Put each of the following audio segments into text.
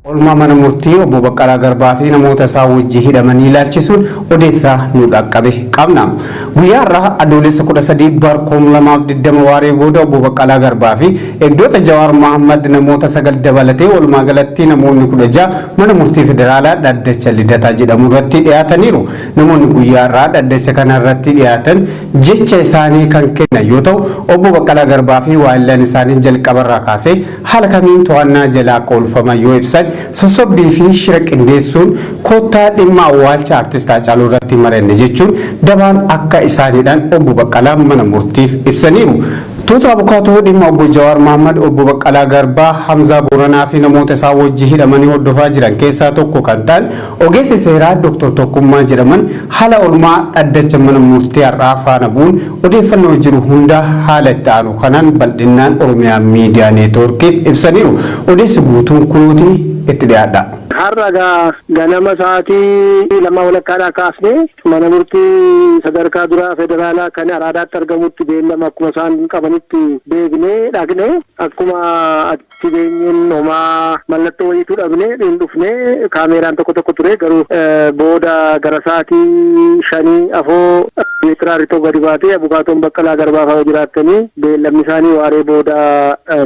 Oolmaa mana murtii obbo Baqqalaa Garbaa fi namoota isaa wajjin hidhamanii ilaalchisuun odeessaa nu dhaqqabe qabna. Guyyaa har'aa Adoolessa 13 bar 2020 waaree booda obbo Baqqalaa Garbaa fi eegdota Jawaar Mohammad namoota 9 dabalatee walumaa galatti namoonni 16 mana murtii federaalaa dhaddacha Lidataa jedhamu irratti dhiyaataniiru. Namoonni guyyaa har'aa dhaddacha kana irratti dhiyaatan jecha isaanii kan kennan yoo ta'u, obbo Baqqalaa Garbaa fi waayillan isaanii jalqabarraa kaasee haala kamiin to'annaa jala akka oolfaman yoo ibsan, sossobbii fi shira qindeessuun koottaa dhimma awwaalcha Artist Haacaaluu irratti mari'anne jechuun dabaan akka isaaniidhaan obbo Baqqalaan mana murtiif ibsaniiru. Tuuta abukaatoo dhimma obbo Jawaar Mohammad, obbo Baqqalaa Garbaa, Hamzaa Booranaa fi namoota isaan wajjin hidhamanii hordofaa jiran keessaa tokko kan ta'an ogeessi seeraa Dr. Tokkummaa jedhaman haala oolmaa dhaddacha mana murtii har'aa faana bu'uun odeeffannoo jiru hunda haala itti aanu kanaan bal'innaan Oromiyaa Miidiyaa Neetwoorkiif ibsaniiru. Odeessi guutuun kunuuti itti dhiyaadha. Har'a egaa ganama sa'aatii lama walakkaadhaa kaasnee mana murtii sadarkaa duraa federaalaa kan Araadaatti argamutti beellama akkuma isaan qabanitti beeknee dhaqne. Akkuma achi geenyeen homaa mallattoo wayiitu dhabne, hin dhufne. Kaameeraan tokko tokko ture, garuu booda gara sa'aatii 5 afoo reejistiraarri tokko gadi baatee, abukaatoon Baqqalaa Garbaa fa'aa jiraattanii beellamni isaanii waaree booda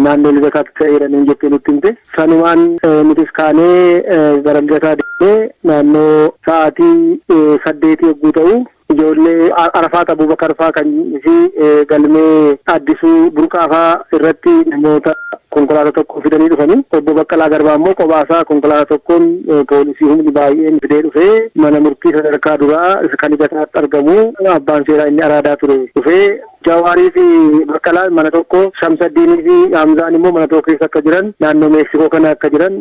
naannoo Lidataatti ta'eera nuun jettee nutti himte. Sanumaan nutis kaanee gara Lidataa deemnee naannoo sa'aatii 8 yogguu ta'u ijoollee Arafaat Abubakar fa'aa kan fi galmee Addisuu Burqaa fa'aa irratti namoota konkolaataa tokko fidanii dhufanii, obbo Baqqalaa Garbaa immoo kophaasaa konkolaataa tokkoon poolisii humni baay'een fidee dhufee mana murtii sadarkaa duraa kan Lidataatti argamu abbaan seeraa inni Araadaa ture dhufee, Jawaarii fi Baqqalaan mana tokko, Shamsaddiinii fi Hamzaan immoo mana tokko keessa akka jiran, naannoo Meeksikoo kana akka jiran,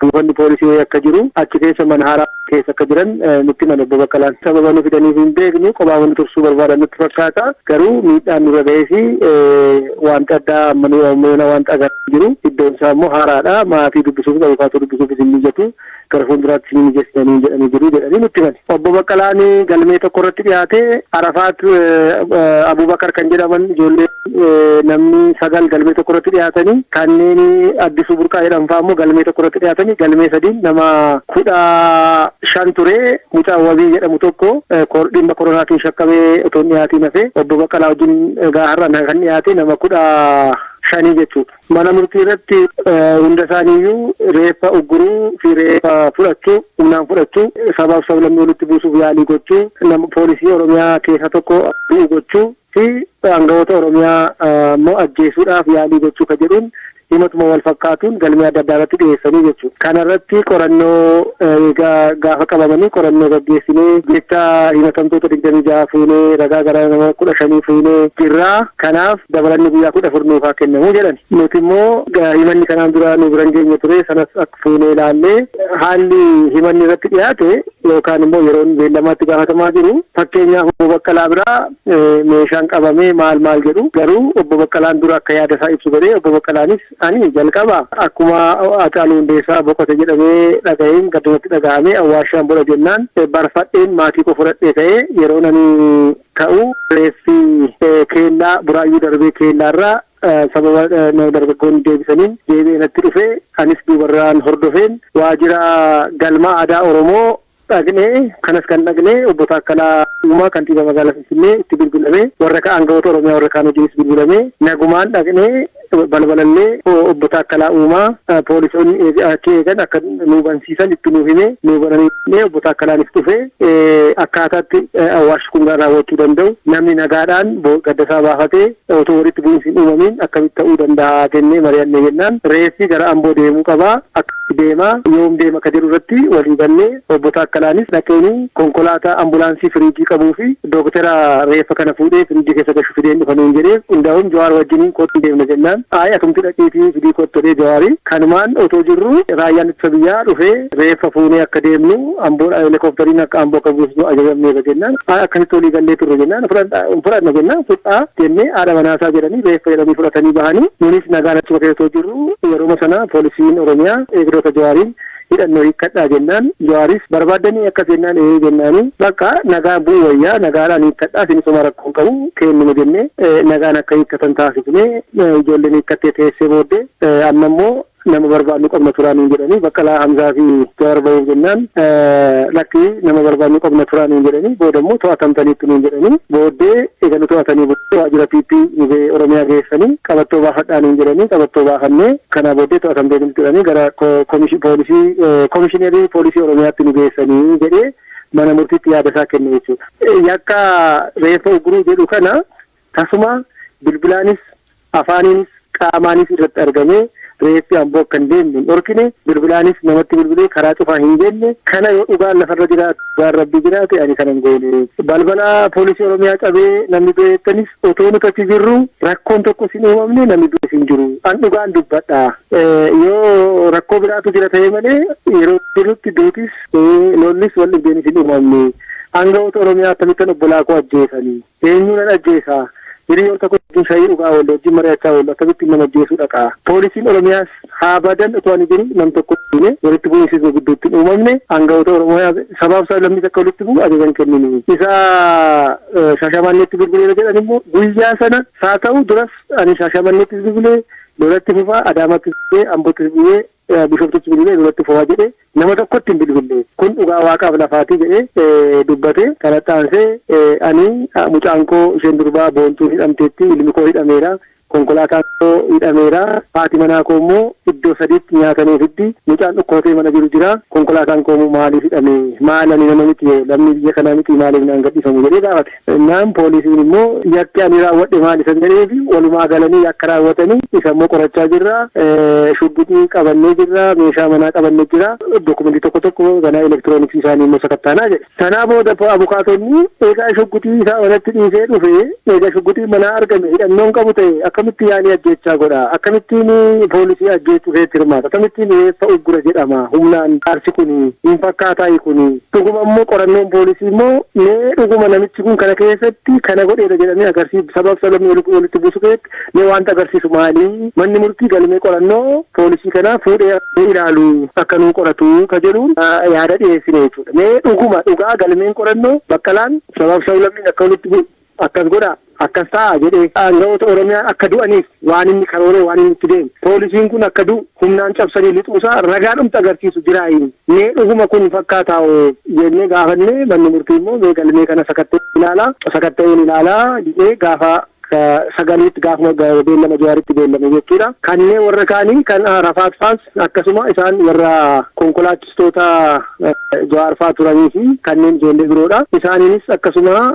buufanni poolisii wayii akka jiru, achi keessa mana haaraa keessa akka jiran nutti himan obbo Baqqalaan. Sababa nu fidaniif hin beeknu, kophaa nu tursuu barbaadan nutti fakkaata. Garuu miidhaan nurra ga'ee fi wanti addaa amma nu wanta agarra jiru. Iddoon isaa immoo haaraadha. Maatii dubbisuuf, abukaatoo dubbisuufis hin mijatu. Gara fuulduraatti isin mijeessitanii jedhanii jiru jedhanii nutti himan. Obbo Baqqalaan galmee tokko irratti dhiyaate, Arafaat Abubakar kan jedhaman ijoollee namni 9 galmee tokko irratti dhiyaatanii, kanneen Addisuu Burqaa jedhaman fa'aa immoo galmee tokko irratti dhiyaatanii, galmee sadiin nama 15 ture. Mucaan Wabii jedhamu tokko dhimma koronaatiin shakkamee otoo hin dhiyaatiin hafe. Obbo Baqqalaa wajjin egaa har'a kan dhiyaate nama 15 jechuudha. Mana murtii irratti hunda isaaniiyyuu reeffa ugguruu fi reeffa fudhachuu, humnaan fudhachuu, sabaaf sablammii walitti buusuuf yaalii gochuu, nama poolisii Oromiyaa keessaa tokko du'u gochuu fi aangawoota Oromiyaa immoo ajjeesuudhaaf yaalii gochuu kan jedhuun himatuma wal fakkaatuun galmee adda addaa irratti dhiyeessanii jechuudha. Kana irratti qorannoo gaafa qabamanii qorannoo gaggeessinee jecha himatamtoota 26 fuunee ragaa gara nama 15 fuunee jirra. Kanaaf dabalanni guyyaa 14 nuuf haa kennamu jedhan. Nuti immoo himanni kanaan dura nu bira hin geenye ture, sanas akka fuunee ilaallee haalli himanni irratti dhiyaate yookaan immoo yeroon beellamaatti gaafatamaa jiru, fakkeenyaaf obbo Baqqalaa biraa meeshaan qabamee maal maal jedhu, garuu obbo Baqqalaan dura akka yaada isaa ibsu godhee, obbo Baqqalaanis ani jalqaba akkuma Hacaaluu Hundeessaa boqote jedhamee dhaga'een gaddumatti dhaga'amee awwaashaan godha jennaan barfadheen maatii koo fudhadhee ka'ee, yeroo nani ka'u reeffi keellaa Buraayyuu darbee keellaarraa sababa dargaggoonni deebisaniin deebi'ee natti dhufe. Anis duubarraan hordofeen waajjira galma aadaa Oromoo dhaqnee, kanas kan dhaqnee obbo Taakkalaa Uumaa kantiibaa magaalaa Finfinnee itti bilbilamee, warra kaan aangawoota Oromiyaa warra kaan wajjinis bilbilamee nagumaan dhaqnee balbalallee obbo Taakkalaa Uumaa poolisoonni achi eegan akka nu bansiisan itti nuu hime, nuu bananii obbo Taakkalaanis dhufe. Akkaataatti awwaalchi kun raawwachuu danda'u, namni nagaadhaan gaddasaa baafatee otoo walitti bu'iinsi hin uumamiin akkamitti ta'uu danda'a jennee mari'annee jennaan, reeffi gara Amboo deemuu qaba, akka deema, yoom deema ka jedhu irratti walii gallee, obbo Taakkalaanis dhaqeenii konkolaataa ambulaansii firiijii qabuu fi dooktera reeffa kana fuudhee firiijii keessa gashu fideen dhufa nuun jedhee, hundaa'uun Jawaar wajjiniin kottu deemna jennaan, ayi atumti dhaqiitii fidii kottu jedhee Jawaari. Kanumaan otoo jirru raayyaan ittisa biyyaa dhufee reeffa fuunee akka deemnu Amboo helikooftariin akka Amboo akka buusnu ajajamneerra jennaan, ayi akkasitti walii gallee turre jennaan, fudhanna jennaan, fudhaa jennee haadha manaasaa jedhanii reeffa jedhanii fudhatanii bahanii, nunis nagaan achuma keessa otoo jirru yeroo sana poolisiin Oromiyaa eegdota Jawaariin hidhannoo hiikkadhaa jennaan, Jawaaris barbaaddanii akkas jennaan, ee jennaanii, bakka nagaan bu'uu wayyaa nagaadhaan hiikkadhaa, isinis homaa rakkoo hin qabu kennuma jennee nagaan akka hiikkatan taasifnee, ijoolleen hiikkattee teessee booddee amma immoo Nama barbaadnu qabna turaa nuun jedhanii, Baqqalaa Hamzaa fi Jawaar bahuuf jennaan lakkii, nama barbaadnu qabna turaa nuun jedhanii, booda immoo to'atamtaniitti nuun jedhanii. Booddee eega nu to'atanii booddee waajjira PP Oromiyaa geessanii, qabattoo baafadhaa nuun jedhanii, qabattoo baafannee, kana booddee to'atamtaniitti jedhanii gara poolisii komishineerii poolisii Oromiyaatti nu geessanii jedhee mana murtiitti yaada isaa kenne jechuudha. Yakka reeffa uguruu jedhu kana tasuma bilbilaanis, afaaniinis, qaamaanis irratti argamee reeffi Amboo akka hin deemne hin dhorkine, bilbilaanis namatti bilbilee karaa cufaa hin jenne. Kana yoo dhugaan lafarra jiraate, dhugaan rabbii jiraate, ani kanan goone. Balbala poolisii Oromiyaa cabee namni du'e jettanis, otoo nuti achi jirru rakkoon tokko sin uumamne, namni du'e sin jiru. An dhugaan dubbadha. Yoo rakkoo biraatu jira ta'e malee, yeroo jirutti duutis, lollis, wal dhibdeenis hin uumamne. Aangawoota Oromiyaa akkamittan obbolaa koo ajjeesanii? Eenyuun ajjeesaa? Hiriyoota koo wajjin shayii dhugaa oolle, wajjin mari'achaa oolle, akkamittiin nama ajjeesuu dhaqaa? Poolisiin Oromiyaas haa badan, otoo ani jiru nam tokko hin walitti bu'iinsis nu gidduutti hin uumamne. Aangawoota Oromiyaa sabaaf sablammis akka walitti bu'u ajajan kennini. Isa Shaashamanneetti bilbileera jedhan immoo, guyyaa sana haa ta'u duras ani Shaashamanneettis bilbilee lolatti fufaa, Adaamaattis bilbilee, Ambottis bilbilee, Bishooftutti bilbilee lolatti fufaa jedhee nama tokkotti hin bilbille. Kun dhugaa waaqaaf lafaatii jedhee dubbate. Kana xaansee, ani mucaan koo isheen durbaa Boontuun hidhamteetti, ilmi koo hidhameera. Konkolaataan koo hidhameera. Haati manaa koo immoo iddoo sadiitti nyaatanii fiddi. Mucaan dhukkootee mana jiru jira. Konkolaataan koo immoo maaliif hidhame? Maal, ani nama miti yoo lammii biyya kanaa miti, maaliif naan gadhiifamu jedhee gaafate. Naan poolisiin immoo yakki ani raawwadhe maal isa jedheefi, walumaa galanii yakka raawwatanii isa immoo qorachaa jirra. Shugguxii qabannee jirra. Meeshaa manaa qabannee jira. Dokumentii tokko tokko ganaa elektirooniksii isaanii immoo sakattaanaa jedhe. Sanaa booda abukaatonni, eegaa shugguxii isaa manatti dhiisee dhufe, eegaa shugguxii manaa argame, hidhannoon qabu ta'e, akkamitti yaalii ajjeechaa godha? Akkamittiin poolisii ajjeechuu keessatti hirmaata? Akkamittiin reeffa uggura jedhama? Humnaan aarsi kun hin fakkaataayi kun. Dhuguma immoo qorannoon poolisii immoo mee dhuguma namichi kun kana keessatti kana godheera jedhamee agarsiisu, sabaaf sablamni walitti buusu keessatti mee wanta agarsiisu maali? Manni murtii galmee qorannoo poolisii kanaa fuudhee ilaalu akka nuu qoratu ka jedhuun yaada dhiyeessine jechuudha. Mee dhuguma dhugaa galmeen qorannoo Baqqalaan sabaaf sablammiin akka walitti bu'u akkas godha, akkas ta'a jedhee aangawoota Oromiyaa akka du'aniif waan inni karooree, waan inni itti deemu, poolisiin kun akka du'u humnaan cabsanii lixuusaa ragaa dhumti agarsiisu jiraayi? Mee dhuguma kun fakkaataa jennee gaafannee, manni murtii immoo mee galmee kana sakatta'ee ilaalaa, sakatta'een ilaalaa jedhee gaafa 9tti, gaafuma beellama Jawaaritti beellame jechuudha. Kanneen warra kaanii kan Rafaat faas akkasuma, isaan warra konkolaachistoota Jawaar faa turanii fi kanneen ijoollee biroodha. Isaaniinis akkasuma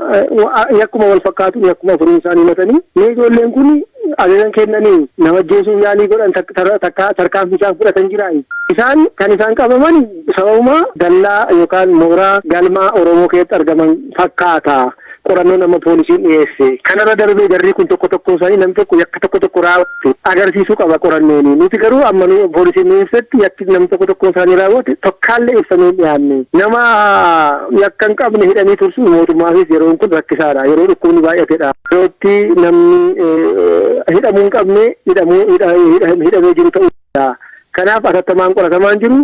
yakkuma wal fakkaatu, yakkuma afuriin isaanii himatanii, mee ijoolleen kun ajajan kennanii nama ajjeesuuf yaalii godhan, takka tarkaanfii isaan fudhatan jiraayi? Isaan kan isaan qabaman sababuma dallaa yookaan mooraa galmaa Oromoo keessatti argaman fakkaata. Qorannoon amma poolisiin dhiyeesse. Kanarra darbee jarri kun tokko tokko isaanii namni tokko yakka tokko tokko raawwate agarsiisuu qaba qorannooni. Nuti garuu amma poolisiin dhiyeessetti yakki namni tokko tokko isaanii raawwate tokkaallee ibsamee hin dhiyaanne. Nama yakka hin qabne hidhanii tursuun mootummaafis yeroon kun rakkisaadha. Yeroo dhukkubni baay'atedha. Yerootti namni hidhamuu hin qabne hidhamuu hidhamee jiru ta'uu. Kanaaf atattamaan qoratamaan jiru.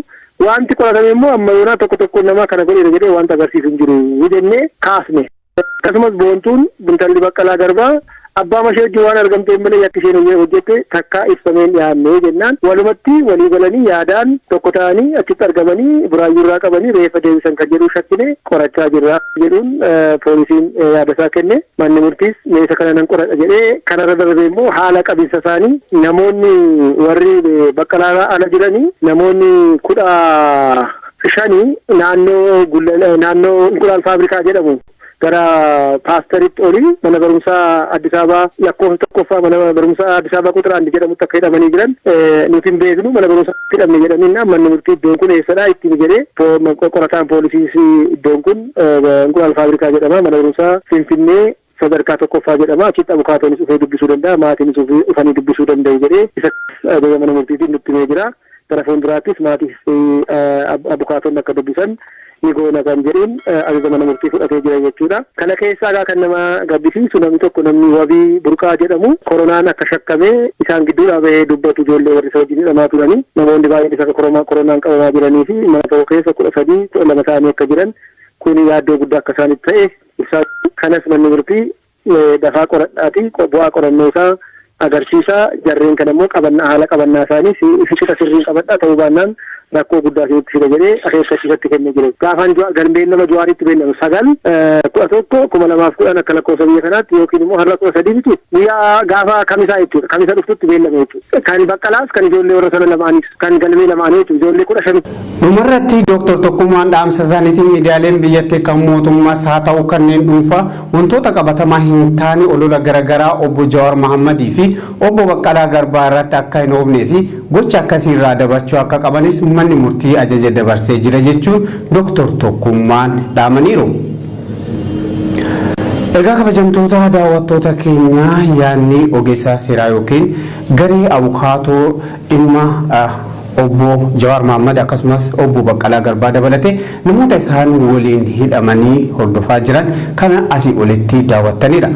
Wanti qoratame immoo amma yoonaa tokko tokko nama kana godheera jedhee wanta agarsiisu hin jiru jennee kaasne. Akkasumas Boontuun intalli Baqqalaa Garbaa abbaa mashee wajjin waan argamteef malee yakki isheen hojjette takkaa ibsamee hin dhiyaanne jennaan, walumatti walii galanii yaadaan tokko ta'anii achitti argamanii Buraayyuurraa qabanii reeffa deebisan kan jedhu shakkine, qorachaa jirra jedhuun poolisiin yaada isaa kenne. Manni murtiis meeshaa kana nan qoradha jedhee, kanarra darbee immoo haala qabinsa isaanii, namoonni warri Baqqalaa ala jiranii namoonni 15 naannoo naannoo Inqulaal Faabrikaa jedhamu gara Paasteritti olii mana barumsaa Addis Ababaa lakkoofsa tokkoffaa, mana barumsaa Addis Ababaa Quxir Andi jedhamutti akka hidhamanii jiran nuti hin beeknu, mana barumsaa hidhamne jedhanii, manni murtii iddoon kun eessadha ittiin jedhee, qorataan poolisiis iddoon kun Inqulaal Faabrikaa jedhama, mana barumsaa Finfinnee sadarkaa tokkoffaa jedhama, achitti abukaatoonis dhufee dubbisuu danda'a, maatiinis dhufanii dubbisuu danda'u jedhee isa ajaja mana murtiitiin nutti himee jira. Gara fuulduraattis maatii fi abukaatonni akka dubbisan ni goona kan jedhuun ajaja mana murtii fudhatee jira jechuudha. Kana keessaa egaa kan nama gaddisiisu, namni tokko, namni Wabii Burqaa jedhamu, koronaan akka shakkamee isaan gidduudhaa bahee dubbatu ijoollee warri isa wajjin hidhamaa turanii, namoonni baay'een isa koronaan qabamaa jiranii fi mana tokko keessa 13, 12 ta'anii akka jiran, kun yaaddoo guddaa akka isaanitti ta'e ibsaa. Kanas manni murtii dafaa qoradhaatii bu'aa qorannoo isaa Agarsiisaa jarreen kana immoo qabannaa haala qabannaa isaanii qixa sirriin qabadhaa, ta'uu baannaan rakkoo guddaa isinitti fida jedhee akeekkachiisatti kennee jira. Gaafaan galmeen nama Jawaaritti beellame 9/11/2010 akka lakkoofsa biyya kanaatti yookiin immoo har'a 13 miti, guyyaa gaafa kamisaa jechuudha. Kamisa dhuftutti beellame jechuudha. Kan Baqqalaas, kan ijoollee warra sana lamaanis, kan galmee lamaanii jechuudha, ijoollee 15. Dhumarratti Dooktar Tokkummaan dhaamsa isaaniitiin miidiyaaleen biyyattii kan mootummaas haa ta'u kanneen dhuunfaa wantoota qabatamaa hin taane olola garaagaraa obbo Jawaar Mahammadii fi obbo Baqqalaa Garbaa irratti akka hin oofnee fi gocha akkasii irraa dabachuu akka qabanis manni murtii ajaja dabarsee jira jechuun Dooktar Tokkummaan dhaamaniiru. Egaa kabajamtoota daawwattoota keenyaa, yaadni ogeessa seeraa yookiin garee abukaatoo dhimma obbo Jawaar Mahammad akkasumas obbo Baqqalaa Garbaa dabalatee namoota isaan waliin hidhamanii hordofaa jiran kana asii olitti daawwattanidha.